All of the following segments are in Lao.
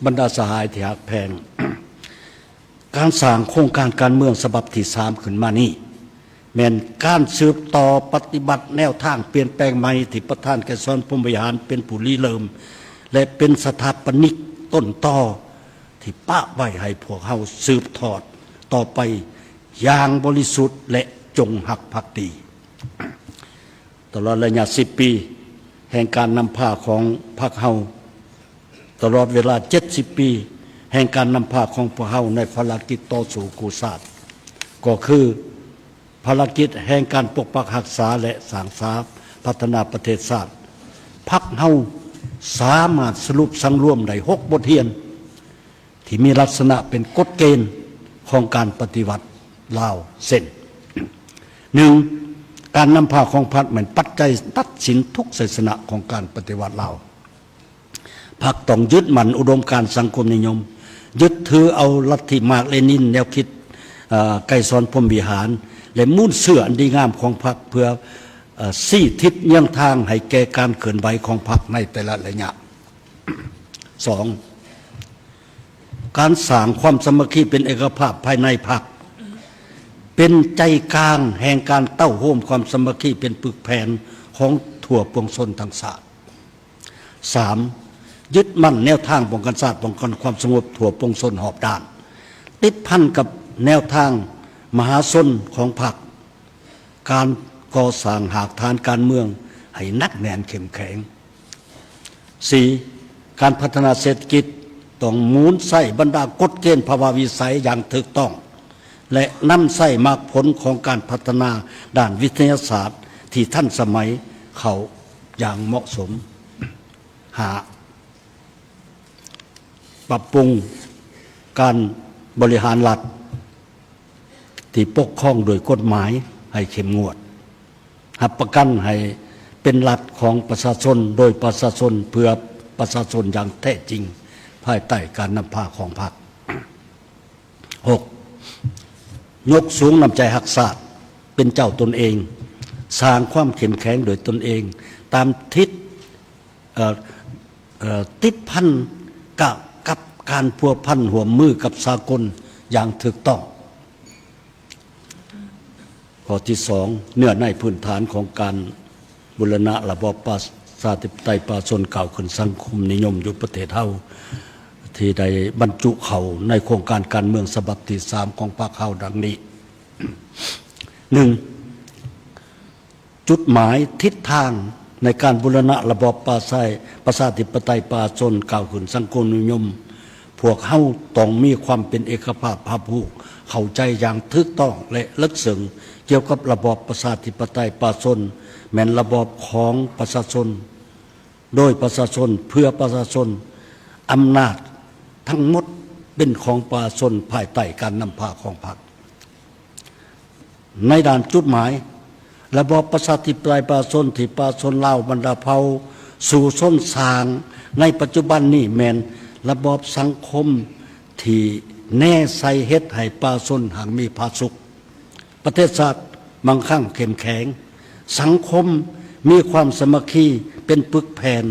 ບັນດາສະຫາຍທີ່ຮັກແພງ, ການສ້າງໂຄງການການເມືອງສະບັບທີສາມຂຶ້ນມານີ້ ແມ່ນການສືບຕໍ່ປະຕິບັດແນວທາງປ່ຽນແປງໃໝ່ທີ່ປະທານໄກສອນ ພົມວິຫານ ເປັນຜູ້ລິເລີ່ມ ແລະ ເປັນສະຖາປະນິກຕົ້ນຕໍ ທີ່ປະໄວ້ໃຫ້ພວກເຮົາສືບທອດຕໍ່ໄປຢ່າງບໍລິສຸດ ແລະ ຈົງຮັກພັກດີ. ຕະຫຼອດໄລຍະສິບປີແຫ່ງການນຳພາຂອງພັກເຮົາ, ຕະຫຼອດເວລາເຈັດສິບປີແຫ່ງການນຳພາຂອງພວກເຮົາໃນພາລະກິດຕໍ່ສູ້ກູ້ຊາດ, ກໍຄືພາລະກິດແຫ່ງການປົກປັກຮັກສາ ແລະ ສ້າງສາພັດທະນາປະເທດຊາດ, ພັກເຮົາສາມາດສະຫຼຸບສັງລວມໄດ້ຫົກບົດຮຽນ ທີ່ມີລັກສະນະເປັນກົດເກນຂອງການປະຕິວັດລາວ ເຊັ່ນ: ໜຶ່ງ, ການນຳພາຂອງພັກແມ່ນປັດໄຈຕັດສິນທຸກໄຊຊະນະຂອງການປະຕິວັດລາວ. ພັກຕ້ອງຍຶດໝັ້ນອຸດົມການສັງຄົມນິຍົມ, ຍຶດຖືເອົາລັດທິມາກເລນິນ, ແນວຄິດ ເອີ ໄກສອນ ພົມວິຫານ ແລະ ມູນເຊື້ອອັນດີງາມຂອງພັກ ເພື່ອ ເອີ ຊີ້ທິດເຍືອງທາງໃຫ້ແກ່ການເຄື່ອນໄຫວຂອງພັກໃນແຕ່ລະໄລຍະ. ສອງ, ການສ້າງຄວາມສາມັກຄີເປັນເອກະພາບພາຍໃນພັກ ເປັນໃຈກາງແຫ່ງການເຕົ້າໂຮມຄວາມສາມັກຄີເປັນປຶກແຜ່ນຂອງທົ່ວປວງຊົນທັງຊາດ. ສາມ, ຍຶດໝັ້ນແນວທາງປ້ອງກັນຊາດ, ປ້ອງກັນຄວາມສະຫງົບທົ່ວປວງຊົນຮອບດ້ານ, ຕິດພັນກັບແນວທາງມະຫາຊົນຂອງພັກ. ການກໍ່ສ້າງຮາກຖານການເມືອງໃຫ້ໜັກແໜ້ນເຂັ້ມແຂງ. ສີ່, ການພັດທະນາເສດຖະກິດຕ້ອງໝູນໃຊ້ບັນດາກົດເກນພາວະວິໄສຢ່າງຖືກຕ້ອງ ແລະ ນຳໃຊ້ໝາກຜົນຂອງການພັດທະນາດ້ານວິທະຍາສາດທີ່ທັນສະໄໝເຂົ້າຢ່າງເໝາະສົມ. ຫ້າ, ປັບປຸງການບໍລິຫານລັດທີ່ປົກຄອງໂດຍກົດໝາຍໃຫ້ເຂັ້ມງວດ, ຮັບປະກັນໃຫ້ເປັນລັດຂອງປະຊາຊົນ, ໂດຍປະຊາຊົນ, ເພື່ອປະຊາຊົນຢ່າງແທ້ຈິງ ພາຍໃຕ້ການນຳພາຂອງພັກ. ຫົກ, ຍົກສູງນ້ຳໃຈຮັກຊາດເປັນເຈົ້າຕົນເອງ, ສ້າງຄວາມເຂັ້ມແຂງໂດຍຕົນເອງ ຕາມທິດ ເອີ ເອີ ຕິດພັນກະ ກັບການພົວພັນຮ່ວມມືກັບສາກົນຢ່າງຖືກຕ້ອງ. ຂໍ້ທີສອງ, ເນື້ອໃນພື້ນຖານຂອງການບູລະນະລະບອບປະຊາທິປະໄຕປະຊາຊົນກ້າວຂຶ້ນສັງຄົມນິຍົມຢູ່ປະເທດເຮົາ ທີ່ໄດ້ບັນຈຸເຂົ້າໃນໂຄງການການເມືອງສະບັບທີສາມຂອງພັກເຮົາດັ່ງນີ້. ໜຶ່ງ, ຈຸດໝາຍທິດທາງໃນການບູລະນະລະບອບປະຊາ ປະຊາທິປະໄຕປະຊາຊົນກ້າວຂຶ້ນສັງຄົມນິຍົມ, ພວກເຮົາຕ້ອງມີຄວາມເປັນເອກະພາບຮັບຮູ້ເຂົ້າໃຈຢ່າງຖືກຕ້ອງ ແລະ ເລິກເຊິ່ງກ່ຽວກັບລະບອບປະຊາທິປະໄຕປະຊາຊົນ ແມ່ນລະບອບຂອງປະຊາຊົນ ໂດຍປະຊາຊົນ ເພື່ອປະຊາຊົນ, ອຳນາດທັງໝົດເປັນຂອງປະຊາຊົນພາຍໃຕ້ການນຳພາຂອງພັກ. ໃນດ້ານຈຸດໝາຍ, ລະບອບປະຊາທິປະໄຕປະຊາຊົນທີ່ປະຊາຊົນລາວບັນດາເຜົ່າສູ້ຊົນສ້າງໃນປັດຈຸບັນນີ້ ແມ່ນລະບອບສັງຄົມທີ່ແນໃສ່ເຮັດໃຫ້ປະຊາຊົນຮັ່ງມີຜາສຸກ, ປະເທດຊາດມັ່ງຄັ່ງເຂັ້ມແຂງ, ສັງຄົມມີຄວາມສາມັກຄີເປັນປຶກແຜ່ນ,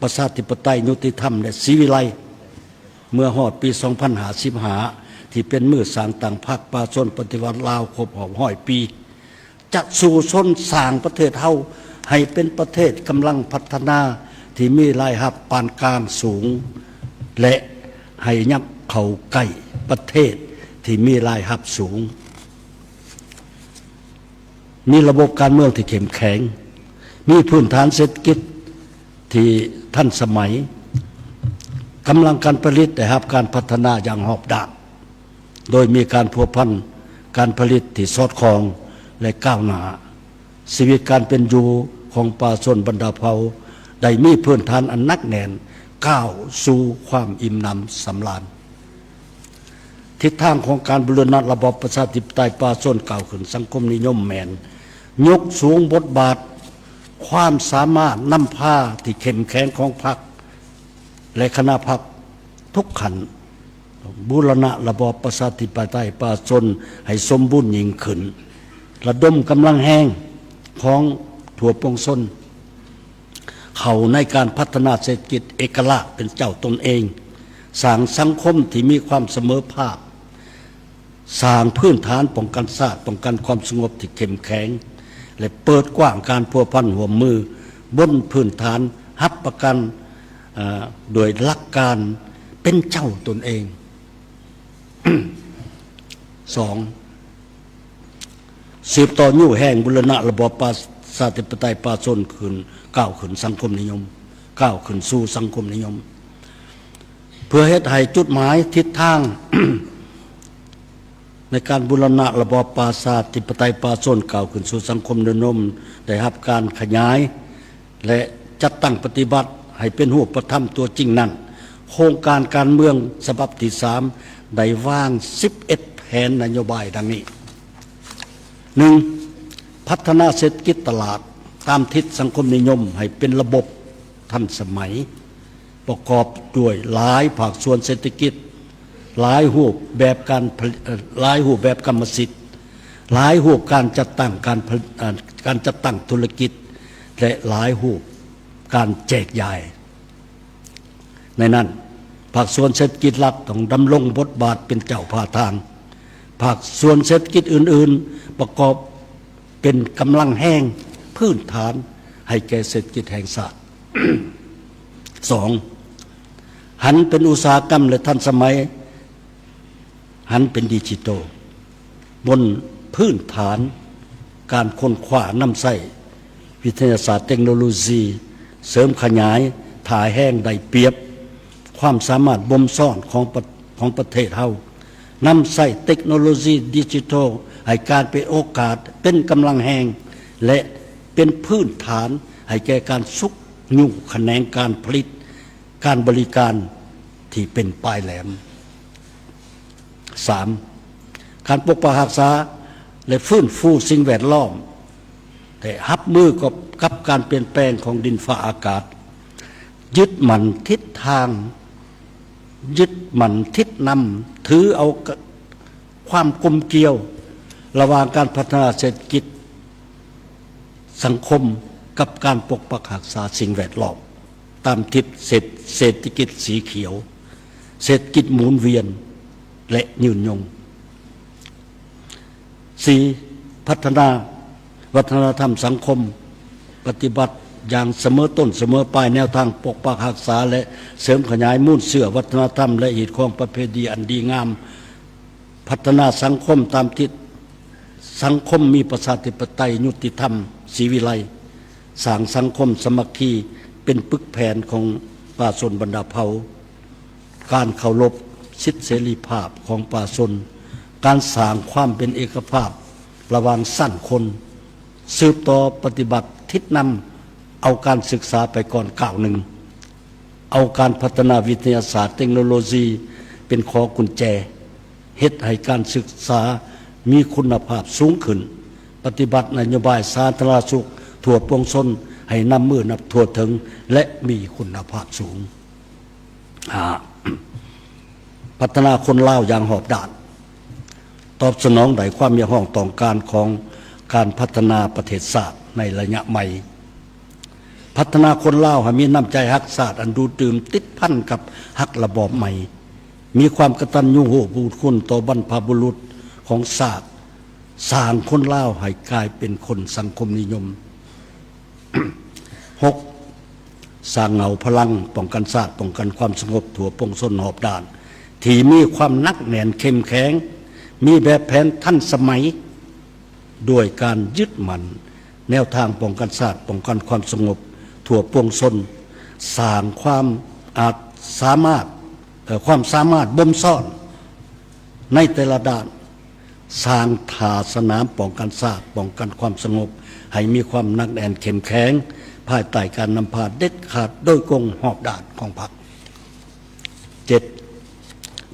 ປະຊາທິປະໄຕ, ຍຸຕິທຳ ແລະ ສີວິໄລ. ເມື່ອຮອດປີສອງພັນຫ້າສິບຫ້າ ທີ່ເປັນມື້ສ້າງຕັ້ງພັກປະຊາຊົນປະຕິວັດລາວຄົບຮອບຮ້ອຍປີ, ຈະສູ້ຊົນສ້າງປະເທດເຮົາໃຫ້ເປັນປະເທດກຳລັງພັດທະນາທີ່ມີລາຍຮັບປານກາງສູງ ແລະ ໃຫ້ຫຍັບເຂົ້າໃກ້ປະເທດທີ່ມີລາຍຮັບສູງ, ມີລະບົບການເມືອງທີ່ເຂັ້ມແຂງ, ມີພື້ນຖານເສດຖະກິດ ທີ່ທັນສະໄໝ, ກຳລັງການຜະລິດໄດ້ຮັບການພັດທະນາຢ່າງຮອບດ້ານ, ໂດຍມີການພົວພັນການຜະລິດທີ່ສອດຄ່ອງ ແລະ ກ້າວໜ້າ. ຊີວິດການເປັນຢູ່ຂອງປະຊາຊົນບັນດາເຜົ່າໄດ້ມີພື້ນຖານອັນໜັກແໜ້ນ, ກ້າວສູ່ຄວາມອີ່ມໜຳສຳລານ. ທິດທາງຂອງການບູລະນະລະບອບປະຊາທິປະໄຕປະຊາຊົນກ້າວຂຶ້ນສັງຄົມນິຍົມແມ່ນ ຍົກສູງບົດບາດຄວາມສາມາດນຳພາທີ່ເຂັ້ມແຂງຂອງພັກ ແລະ ຄະນະພັກທຸກຂັ້ນ, ບູລະນະລະບອບປະຊາທິປະໄຕປະຊາຊົນໃຫ້ສົມບູນຍິ່ງຂຶ້ນ, ລະດົມກຳລັງແຮງຂອງທົ່ວປວງຊົນ ເຂົ້າໃນການພັດທະນາເສດຖະກິດເອກະລາດເປັນເຈົ້າຕົນເອງ, ສ້າງສັງຄົມທີ່ມີຄວາມສະເໝີພາບ, ສ້າງພື້ນຖານປ້ອງກັນຊາດ, ປ້ອງກັນຄວາມສະຫງົບທີ່ເຂັ້ມແຂງ ແລະ ເປີດກວ້າງການພົວພັນຮ່ວມມືບົນພື້ນຖານຮັບປະກັນ, ເອີ, ດ້ວຍຫຼັກການເປັນເຈົ້າຕົນເອງ. ສອງ, ສືບຕໍ່ຍູ້ແຮງບູລະນະລະບອບປະຊາທິປະໄຕປະຊາຊົນຂຶ້ນ, ກ້າວຂຶ້ນສັງຄົມນິຍົມ, ກ້າວຂຶ້ນສູ່ສັງຄົມນິຍົມ ເພື່ອເຮັດໃຫ້ຈຸດໝາຍທິດທາງໃນການບູລະນະລະບອບປະຊາທິປະໄຕປະຊາຊົນ ກ້າວຂຶ້ນສູ່ສັງຄົມນິຍົມ ໄດ້ຮັບການຂະຫຍາຍ ແລະ ຈັດຕັ້ງປະຕິບັດໃຫ້ເປັນຮູບປະທຳຕົວຈິງນັ້ນ, ໂຄງການການເມືອງສະບັບທີສາມ ໄດ້ວາງສິບເອັດແຜນນະໂຍບາຍດັ່ງນີ້: ໜຶ່ງ, ພັດທະນາເສດຖະກິດຕະຫຼາດຕາມທິດສັງຄົມນິຍົມໃຫ້ເປັນລະບົບທັນສະໄໝ, ປະກອບດ້ວຍຫຼາຍພາກສ່ວນເສດຖະກິດ, ຫຼາຍຮູບແບບການຜະລິດ, ເອີ, ຫຼາຍຮູບແບບກຳມະສິດ, ຫຼາຍຮູບການຈັດຕັ້ງການຜະ, ເອີ, ການຈັດຕັ້ງທຸລະກິດ ແລະ ຫຼາຍຮູບການແຈກຢາຍ. ໃນນັ້ນ, ພາກສ່ວນເສດຖະກິດລັດຕ້ອງດຳລົງບົດບາດເປັນເຈົ້າພາທາງ. ພາກສ່ວນເສດຖະກິດອື່ນໆ ປະກອບເປັນກຳລັງແຮງພື້ນຖານໃຫ້ແກ່ເສດຖະກິດແຫ່ງຊາດ. ສອງ, ຫັນເປັນອຸດສາຫະກຳ ແລະ ທັນສະໄໝ, ຫັນເປັນດິຈິໂຕ ບົນພື້ນຖານການຄົ້ນຄວ້ານຳໃຊ້ວິທະຍາສາດເຕັກໂນໂລຊີ, ເສີມຂະຫຍາຍທ່າແຮງໄດ້ປຽບຄວາມສາມາດບົ່ມຊ້ອນຂອງປະ, ຂອງປະເທດເຮົາ, ນຳໃຊ້ເຕັກໂນໂລຊີດິຈິໂຕໃຫ້ກາຍເປັນໂອກາດ, ເປັນກຳລັງແຮງ ແລະ ເປັນພື້ນຖານໃຫ້ແກ່ການຊຸກຍູ້ຂະແໜງການຜະລິດ, ການບໍລິການທີ່ເປັນປາຍແຫຼມ. ສາມ, ການປົກປັກຮັກສາ ແລະ ຟື້ນຟູສິ່ງແວດລ້ອມ ແລະ ຮັບມືກັບ, ກັບການປ່ຽນແປງຂອງດິນຟ້າອາກາດ, ຍຶດໝັ້ນທິດທາງ, ຍຶດໝັ້ນທິດນຳ, ຖືເອົາຄວາມກົມກ່ຽວລະຫວ່າງການພັດທະນາເສດຖະກິດ ສັງຄົມ ກັບການປົກປັກຮັກສາສິ່ງແວດລ້ອມ ຕາມທິດເສດ, ເສດຖະກິດສີຂຽວ, ເສດຖະກິດໝູນວຽນ ແລະ ຍືນຍົງ. ສີ່, ພັດທະນາວັດທະນະທຳສັງຄົມ, ປະຕິບັດຢ່າງສະເໝີຕົ້ນສະເໝີປາຍແນວທາງປົກປັກຮັກສາ ແລະ ເສີມຂະຫຍາຍມູນເຊື້ອວັດທະນະທຳ ແລະ ຮີດຄອງປະເພນີອັນດີງາມ, ພັດທະນາສັງຄົມຕາມທິດສັງຄົມມີປະຊາທິປະໄຕ, ຍຸຕິທຳ, ສີວິໄລ, ສ້າງສັງຄົມສາມັກຄີເປັນປຶກແຜ່ນຂອງປະຊາຊົນບັນດາເຜົ່າ, ການເຄົາລົບສິດເສລີພາບຂອງປະຊາຊົນ, ການສ້າງຄວາມເປັນເອກະພາບລະຫວ່າງຊັ້ນຄົນ, ສືບຕໍ່ປະຕິບັດທິດນຳເອົາການສຶກສາໄປກ່ອນກ້າວໜຶ່ງ, ເອົາການພັດທະນາວິທະຍາສາດເຕັກໂນໂລຊີເປັນຂໍ້ກຸນແຈ, ເຮັດໃຫ້ການສຶກສາມີຄຸນນະພາບສູງຂຶ້ນ, ປະຕິບັດນະໂຍບາຍສາທາລະນະສຸກທົ່ວປວງຊົນໃຫ້ນຳມືນັບທົ່ວເຖິງ ແລະ ມີຄຸນນະພາບສູງ. ຫ້າ, ພັດທະນາຄົນລາວຢ່າງຮອບດ້ານ, ຕອບສະໜອງໄດ້ຄວາມຮຽກຮ້ອງຕ້ອງການຂອງການພັດທະນາປະເທດຊາດໃນໄລຍະໃໝ່. ພັດທະນາຄົນລາວໃຫ້ມີນ້ຳໃຈຮັກຊາດອັນດູດດື່ມຕິດພັນກັບຮັກລະບອບໃໝ່, ມີຄວາມກະຕັນຍູຮູ້ບຸນຄຸນຕໍ່ບັນພະບຸລຸດຂອງຊາດ, ສ້າງຄົນລາວໃຫ້ກາຍເປັນຄົນສັງຄົມນິຍົມ. ຫົກ, ສ້າງເຫງົ້າພະລັງປ້ອງກັນຊາດ, ປ້ອງກັນຄວາມສະຫງົບທົ່ວປວງຊົນຮອບດ້ານ ທີ່ມີຄວາມໜັກແໜ້ນເຂັ້ມແຂງ, ມີແບບແຜນທັນສະໄໝ, ດ້ວຍການຍຶດໝັ້ນແນວທາງປ້ອງກັນຊາດ, ປ້ອງກັນຄວາມສະຫງົບທົ່ວປວງຊົນ, ສ້າງຄວາມອາດສາມາດ, ເອີ, ຄວາມສາມາດບົ່ມຊ້ອນໃນແຕ່ລະດ້ານ, ສ້າງທ່າສະໜາມປ້ອງກັນຊາດ, ປ້ອງກັນຄວາມສະຫງົບໃຫ້ມີຄວາມໜັກແໜ້ນເຂັ້ມແຂງ ພາຍໃຕ້ການນຳພາເດັດຂາດໂດຍກົງຮອບດ້ານຂອງພັກ. ເຈັດ,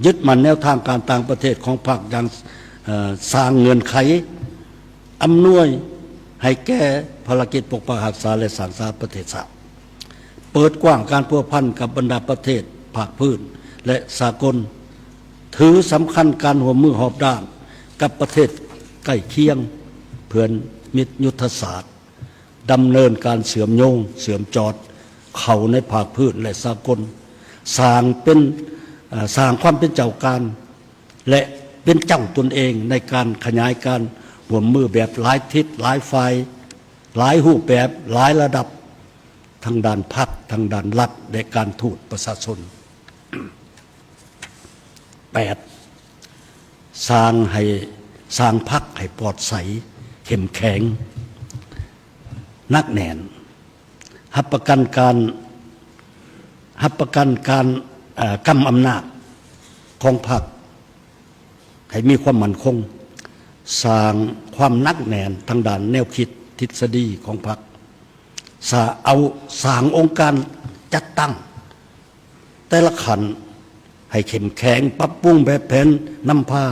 ຍຶດໝັ້ນແນວທາງການຕ່າງປະເທດຂອງພັກຢ່າງ, ເອີ, ສ້າງເງື່ອນໄຂອຳນວຍໃຫ້ແກ່ພາລະກິດປົກປັກຮັກສາ ແລະ ສ້າງສາປະເທດຊາດ. ເປີດກວ້າງການພົວພັນກັບບັນດາປະເທດພາກພື້ນ ແລະ ສາກົນ, ຖືສຳຄັນການຮ່ວມມືຮອບດ້ານກັບປະເທດໃກ້ຄຽງ, ເພື່ອນມິດຍຸດທະສາດ, ດຳເນີນການເຊື່ອມໂຍງ, ເຊື່ອມຈອດເຂົ້າໃນພາກພື້ນ ແລະ ສາກົນ, ສ້າງເປັນ ເອີ່ ສ້າງຄວາມເປັນເຈົ້າການ ແລະ ເປັນເຈົ້າຕົນເອງໃນການຂະຫຍາຍການຮ່ວມມືແບບຫຼາຍທິດ, ຫຼາຍຝ່າຍ, ຫຼາຍຮູບແບບ, ຫຼາຍລະດັບ, ທັງດ້ານພັກ, ທັງດ້ານລັດ ແລະ ການທູດປະຊາຊົນ. ແປດ, ສ້າງໃຫ້, ສ້າງພັກໃຫ້ປອດໃສ, ເຂັ້ມແຂງ, ໜັກແໜ້ນ, ຮັບປະກັນການ, ຮັບປະກັນການ, ເອີ່, ກຳອຳນາດຂອງພັກໃຫ້ມີຄວາມໝັ້ນຄົງ, ສ້າງຄວາມໜັກແໜ້ນທາງດ້ານແນວຄິດ, ທິດສະດີຂອງພັກ, ສະເອົາ, ສ້າງອົງການຈັດຕັ້ງ ແຕ່ລະຂັ້ນໃຫ້ເຂັ້ມແຂງ, ປັບປຸງແບບແຜນນຳພາ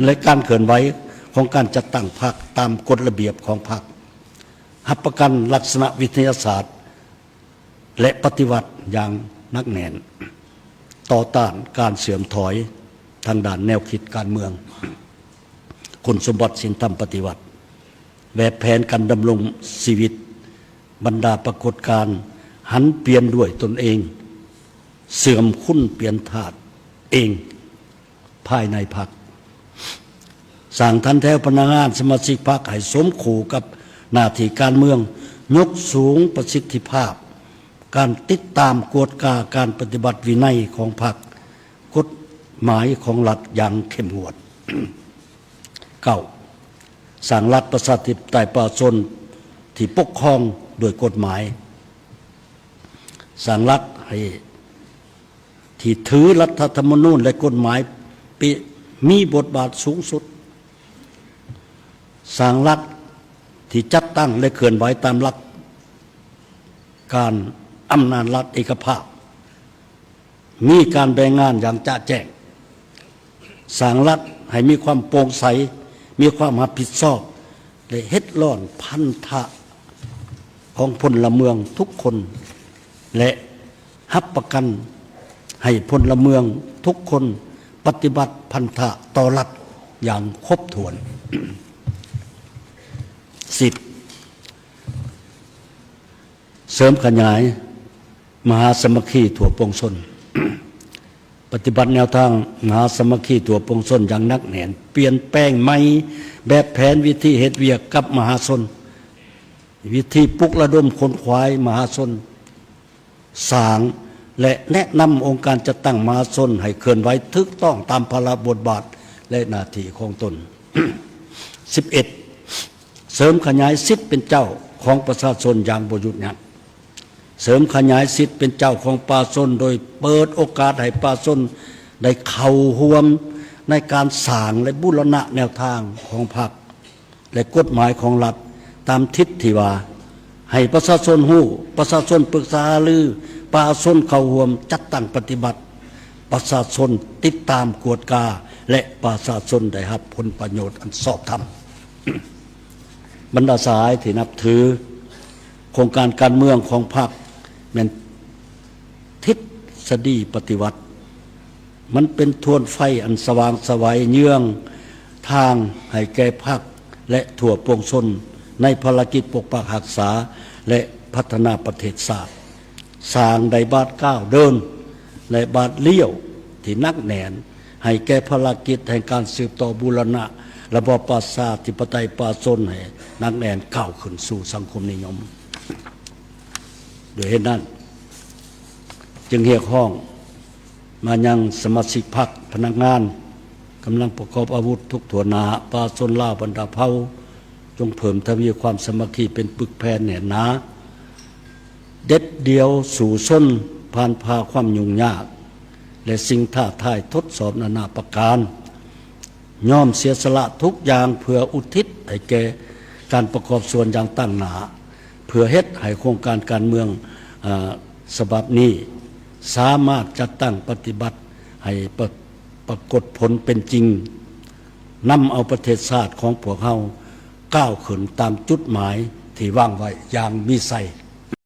ແລະ ການເຄື່ອນໄຫວຂອງການຈັດຕັ້ງພັກຕາມກົດລະບຽບຂອງພັກ, ຮັບປະກັນລັກສະນະວິທະຍາສາດ ແລະ ປະຕິວັດຢ່າງໜັກແໜ້ນ, ຕໍ່ຕ້ານການເສື່ອມຖອຍທາງດ້ານແນວຄິດການເມືອງ, ຄຸນສົມບັດສິນທຳປະຕິວັດ, ແບບແຜນການດຳລົງຊີວິດ, ບັນດາປາກົດການ, ຫັນປ່ຽນດ້ວຍຕົນເອງ, ເສື່ອມຄຸນປ່ຽນທາດເອງພາຍໃນພັກ, ສ້າງຖັນແຖວພະນັກງານສະມາຊິກພັກໃຫ້ສົມຄູ່ກັບໜ້າທີ່ການເມືອງ, ຍົກສູງປະສິດທິພາບການຕິດຕາມກວດກາການປະຕິບັດວິໄນຂອງພັກ, ກົດໝາຍຂອງລັດຢ່າງເຂັ້ມງວດ. ເກົ້າ, ສ້າງລັດປະຊາທິປະໄຕປະຊາຊົນທີ່ປົກຄອງດ້ວຍກົດໝາຍ, ສ້າງລັດໃຫ້ ທີ່ຖືລັດຖະທຳມະນູນ ແລະ ກົດໝາຍເປັນ, ມີບົດບາດສູງສຸດ, ສ້າງລັດທີ່ຈັດຕັ້ງ ແລະ ເຄື່ອນໄຫວຕາມຫຼັກການອຳນາດລັດເອກະພາບ, ມີການແບ່ງງານຢ່າງຈະແຈ້ງ, ສ້າງລັດໃຫ້ມີຄວາມໂປ່ງໃສ, ມີຄວາມຮັບຜິດຊອບ ແລະ ເຮັດຮ້ອນພັນທະຂອງພົນລະເມືອງທຸກຄົນ ແລະ ຮັບປະກັນໃຫ້ພົນລະເມືອງທຸກຄົນປະຕິບັດພັນທະຕໍ່ລັດຢ່າງຄົບຖ້ວນ. ສິບ, ເສີມຂະຫຍາຍມະຫາສາມັກຄີທົ່ວປວງຊົນ, ປະຕິບັດແນວທາງມະຫາສາມັກຄີທົ່ວປວງຊົນຢ່າງໜັກແໜ້ນ, ປ່ຽນແປງໃໝ່ແບບແຜນວິທີເຮັດວຽກກັບມະຫາຊົນ, ວິທີປຸກລະດົມຂົນຂວາຍມະຫາຊົນ, ສ້າງ ແລະ ແນະນຳອົງການຈັດຕັ້ງມະຫາຊົນໃຫ້ເຄື່ອນໄຫວຖືກຕ້ອງຕາມພາລະບົດບາດ ແລະ ໜ້າທີ່ຂອງຕົນ. ສິບເອັດ, ເສີມຂະຫຍາຍສິດເປັນເຈົ້າຂອງປະຊາຊົນຢ່າງບໍ່ຢຸດຢັ້ງ, ເສີມຂະຫຍາຍສິດເປັນເຈົ້າຂອງປະຊາຊົນ ໂດຍເປີດໂອກາດໃຫ້ປະຊາຊົນໄດ້ເຂົ້າຮ່ວມໃນການສ້າງ ແລະ ບູລະນະແນວທາງຂອງພັກ ແລະ ກົດໝາຍຂອງລັດ ຕາມທິດທີ່ວ່າ ໃຫ້ປະຊາຊົນຮູ້, ປະຊາຊົນປຶກສາຫາລື, ປະຊາຊົນເຂົ້າຮ່ວມຈັດຕັ້ງປະຕິບັດ, ປະຊາຊົນຕິດຕາມກວດກາ ແລະ ປະຊາຊົນໄດ້ຮັບຜົນປະໂຫຍດອັນຊອບທຳ. ບັນດາສະຫາຍທີ່ນັບຖື, ໂຄງການການເມືອງຂອງພັກແມ່ນທິດສະດີປະຕິວັດ, ມັນເປັນທວນໄຟອັນສະຫວ່າງໄສເຍືອງທາງໃຫ້ແກ່ພັກ ແລະ ທົ່ວປວງຊົນໃນພາລະກິດປົກປັກຮັກສາ ແລະ ພັດທະນາປະເທດຊາດ, ສ້າງໄດ້ບາດກ້າວເດີນ ແລະ ບາດລ້ຽວທີ່ໜັກແໜ້ນ ໃຫ້ແກ່ພາລະກິດແຫ່ງການສືບຕໍ່ບູລະນະລະບອບປະຊາທິປະໄຕປະຊາຊົນໃຫ້ໜັກແໜ້ນ ກ້າວຂຶ້ນສູ່ສັງຄົມນິຍົມ. ດ້ວຍເຫດນັ້ນ, ຈຶ່ງຮຽກຮ້ອງມາຍັງສະມາຊິກພັກ, ພະນັກງານ, ກຳລັງປະກອບອາວຸດທຸກທົ່ວໜ້າ, ປະຊາຊົນລາວບັນດາເຜົ່າ, ຈົ່ງເພີ່ມທະວີຄວາມສາມັກຄີເປັນປຶກແຜ່ນແໜ້ນໜາ, ເດັດດ່ຽວສູ້ຊົນ, ຜ່ານຜ່າຄວາມຫຍຸ້ງຍາກ ແລະ ສິ່ງທ້າທາຍທົດສອບນານາປະການ, ຍອມເສຍສະຫຼະທຸກຢ່າງເພື່ອອຸທິດໃຫ້ແກ່ການປະກອບສ່ວນຢ່າງຕັ້ງໜ້າ, ເພື່ອເຮັດໃຫ້ໂຄງການການເມືອງ, ເອີ່, ສະບັບນີ້ສາມາດຈັດຕັ້ງປະຕິບັດໃຫ້ປະ, ປາກົດຜົນເປັນຈິງ, ນຳເອົາປະເທດຊາດຂອງພວກເຮົາກ້າວຂຶ້ນຕາມຈຸດໝາຍທີ່ວາງໄວ້ຢ່າງມີໄຊ.